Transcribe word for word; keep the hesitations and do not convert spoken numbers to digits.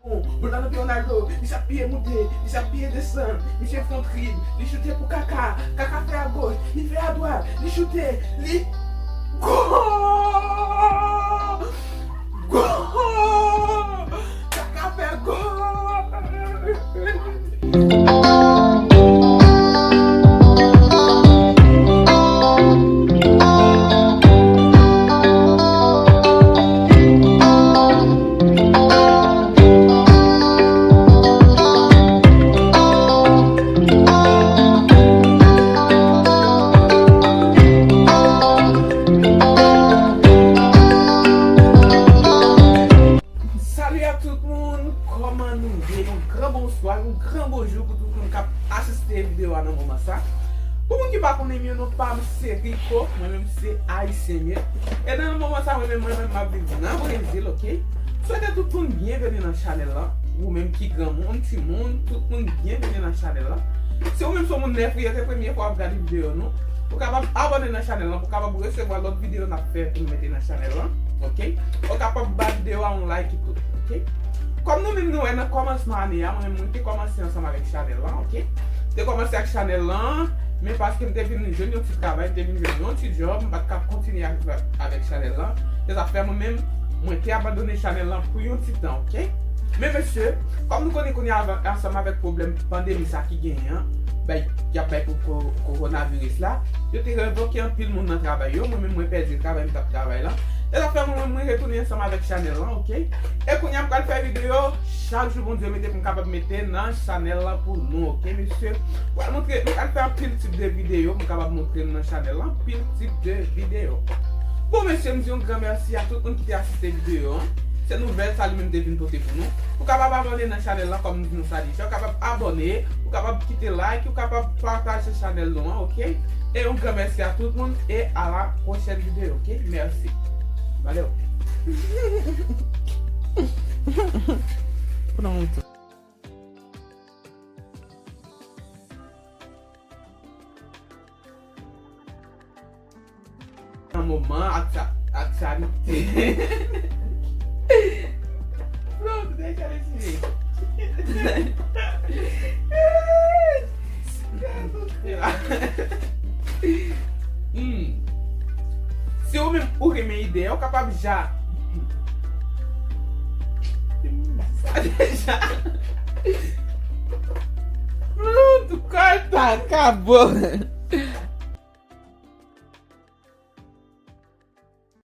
Ronaldo, Ronaldo, misye ap piye monte, misye ap piye desann, misye fè yon trip, li choute pou Kaka, Kaka fè agoch, li fè adwat, li choute, li gòl! Gòl! Kaka fè gòl! Salut à tout moun, kòman nou ye? Yon gran bonswa, yon gran bonjou pou tout moun k ap asiste videyo a nan moman sa. Pou moun ki pa konnen m, non pa m se Rico, mwen menm se Ayisyen m ye. E nan moman sa, mwen menm, mwen menm m ap viv nan Brezil, oke? Swete tout moun byenveni nan chanèl lan. Ou menm ki granmoun, timoun, tout moun byenveni nan chanèl lan. Si ou menm se yon moun nèf ou ye, se premye fwa w ap gade videyo nou, ou kapab abòne nan chanèl lan pou w kapab resevwa lòt videyo n ap fè pou nou mete nan chanèl lan, oke? Ou kapab ba videyo a yon like tou, oke? Kòm nou menm nou wè nan kòmansman ane a, mwen menm mwen te kòmanse ansanm avèk chanèl lan, oke? Te kòmanse ak chanèl lan, men paske m te vin jwenn yon ti travay, m te vin jwenn yon ti djòb, m pa t ka kontinye avèk, avèk chanèl lan. Se sa fè mwen menm, mwen te abandone chanèl lan pou yon ti tan, oke? Men mesye, kòm nou konnen kounye a, ansanm avèk pwoblèm pandemi sa ki genyen an, bay, y ap bay pou ko-, kowonaviris la, yo te revoke anpil moun nan travay yo, mwen menm mwen pèdi travay m t ap travay la. Se sa fè mwen menm mwen retounen ansanm avèk chanèl lan, oke? E kounye a m pral fè videyo chak jou Bondye mete pou m kapab mete nan chanèl lan pou nou, oke mesye? Pral montre, m pral fè anpil tip de videyo pou m kapab montre nou nan chanèl lan, anpil tip de videyo. Bon mesye, m di yon gran mèsi a tout moun ki te asiste videyo an. Se nouvèl sa li menm te vin pote pou nou. Ou kapab abòne nan chanèl lan kòm m di nou sa deja. Ou kapab abòne, ou kapab kite like, ou kapab pataje chanèl nou an, oke? E yon gran mèsi a tout moun e a la pwochèn videyo, oke? Mèsi. Valeu. Pronto. Nan moman aksa-, aktyalite. Pronto, deja deside. Hmm. Si ou menm ou renmen ide, ou kapab ja. Sa deja. Pronto, kòl pa ka bon.